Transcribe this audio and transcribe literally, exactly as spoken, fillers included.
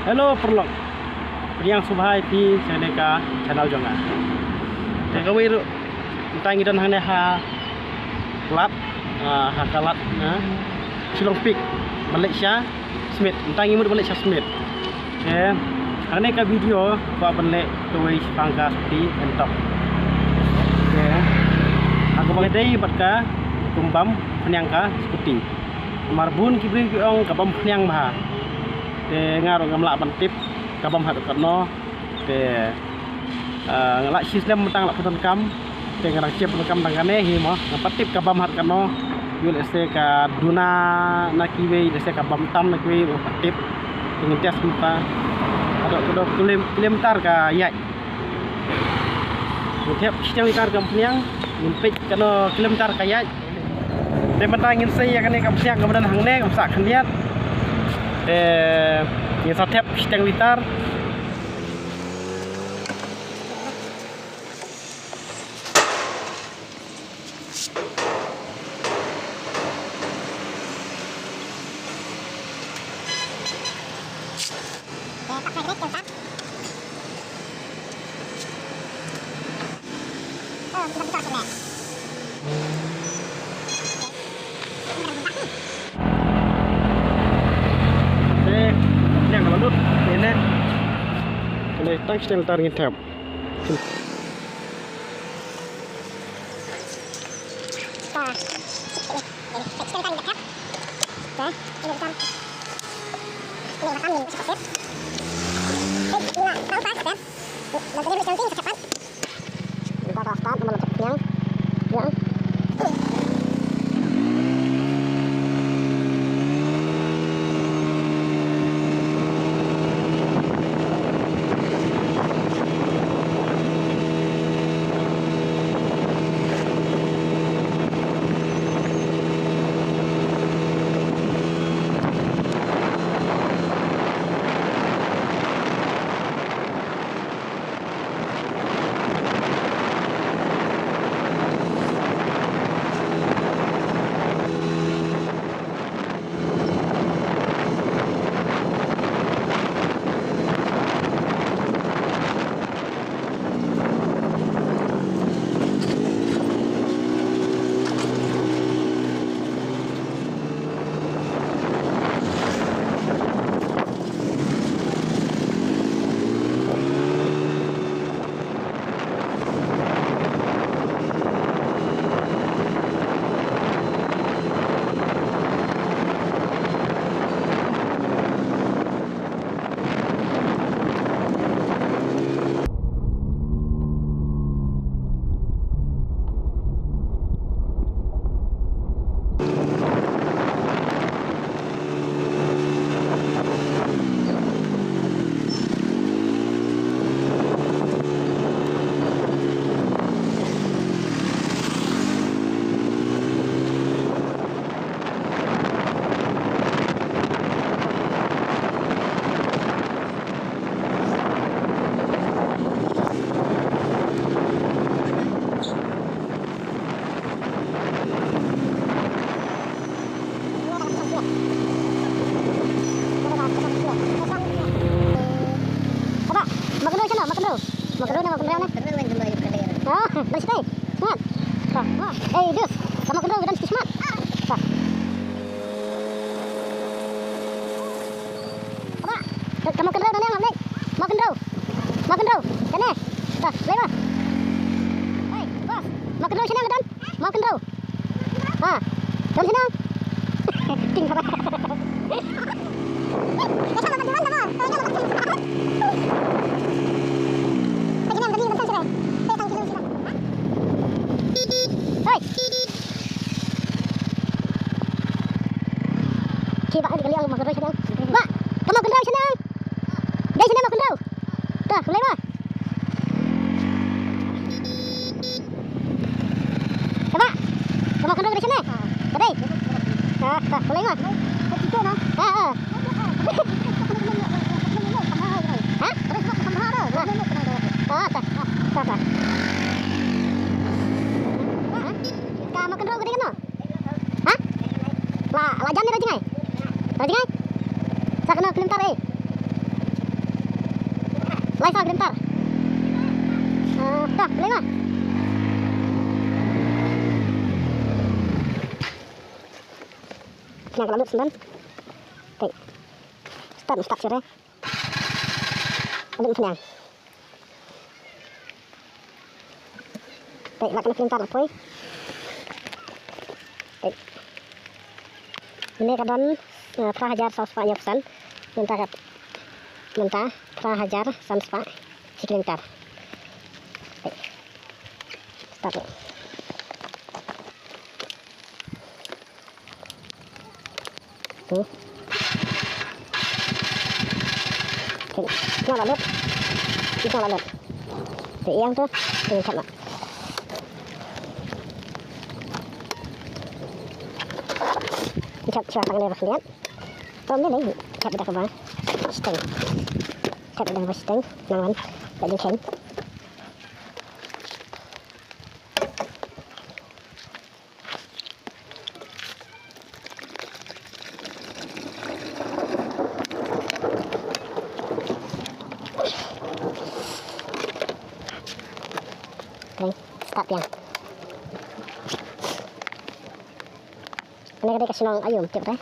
Hello paralok. Pdiang sngewbha ïa phi sha kane ka channel jong nga. Te kawei ruh mynta ngi don hangne ha lad, ah, ha ka lad na Shillong Peak ban leit sha Smit. Mynta ngi mut ban leit sha Smit. Te hangne ka video kwah ban leh kawei shaphang ka scooty Ntorq. Te ha kaba ka dei bad ka kum bam phniang ka scooty. Namar bun ki briew ki ong ka bam phniang bha. Te nga ruh ngam lah ban tip ka bam hat katno. Te, ah, nga lah shi snem mynta nga lah pyndonkam. Te nga dang shem pyndonkam tang kane hi mo. Ngam pat tip ka bam hat katno. Ïoh lehse ka duna na kiwei, lehse ka bam tam na kiwei, ngam pat tip. Te ngin test mynta. Haduh katno kilom-, kilometer ka ïaid. Ngin thep shiteng litar ka phniang, ngin peit katno kilometer ka ïaid. Te mynta ngin sei ïa kane ka phniang kaba don hangne, kaba sah khyndiat. Te ngin sa thep shiteng litar. Te, yang kalau lut, ini. Kalau tang shiteng litar ngin thep. Aba, makan dulu sana, makan dulu. Makan dulu na, makan dulu na. Oh, dari situ. Mat. Bah, bah. Eh, Idris, ka makan dulu, kita mesti semat. Bah. Ka, ka makan dulu, nang, nang, nang. Makan dulu. Makan dulu. Kane. Bah, leh bah. Hei, bos. Makan dulu sini, nang, nang. Makan dulu. Ha. Jom sini, nang. Ting, bah. Hei. Ki ba, ka liang makan roi shnong. Ba, ka makan roi shnong. Dei shnong makan roi. Ta, ka lei ba. Ka ba, ka makan roi shnong. Ka dei. Ah, ta, ka lei ba. Ah, ah. Ha? Ah, ta, ta, ta. Ha? Ka makan roi ka dei ka no? Ha? La, la jan ne la jngai? La jngai? Sa kano kilometer eh? Grentar. Ah, dah, boleh mah. Yang kalau lut sembilan. Baik. Start, start sure. Lut sembilan. Baik, lah kena pintar poi. Baik. Ini kadang, eh, phra hajar saw spah ïa phew san. Mynta kat, mynta phra hajar san spah shi kilometer. Baik. Start. Tu. Okey. Tengok lah, Lut. Tengok lah, Lut. Tu yang tu. Tu, cap lah. Cap, cap tangan dia, lihat. Tom ni, ni. Cap dah kebang. Steng. Cap dah kebang steng. Nang wan. Tak jengkel. Okey, start ïa. Kane ka dei ka shnong Aïom, tip re?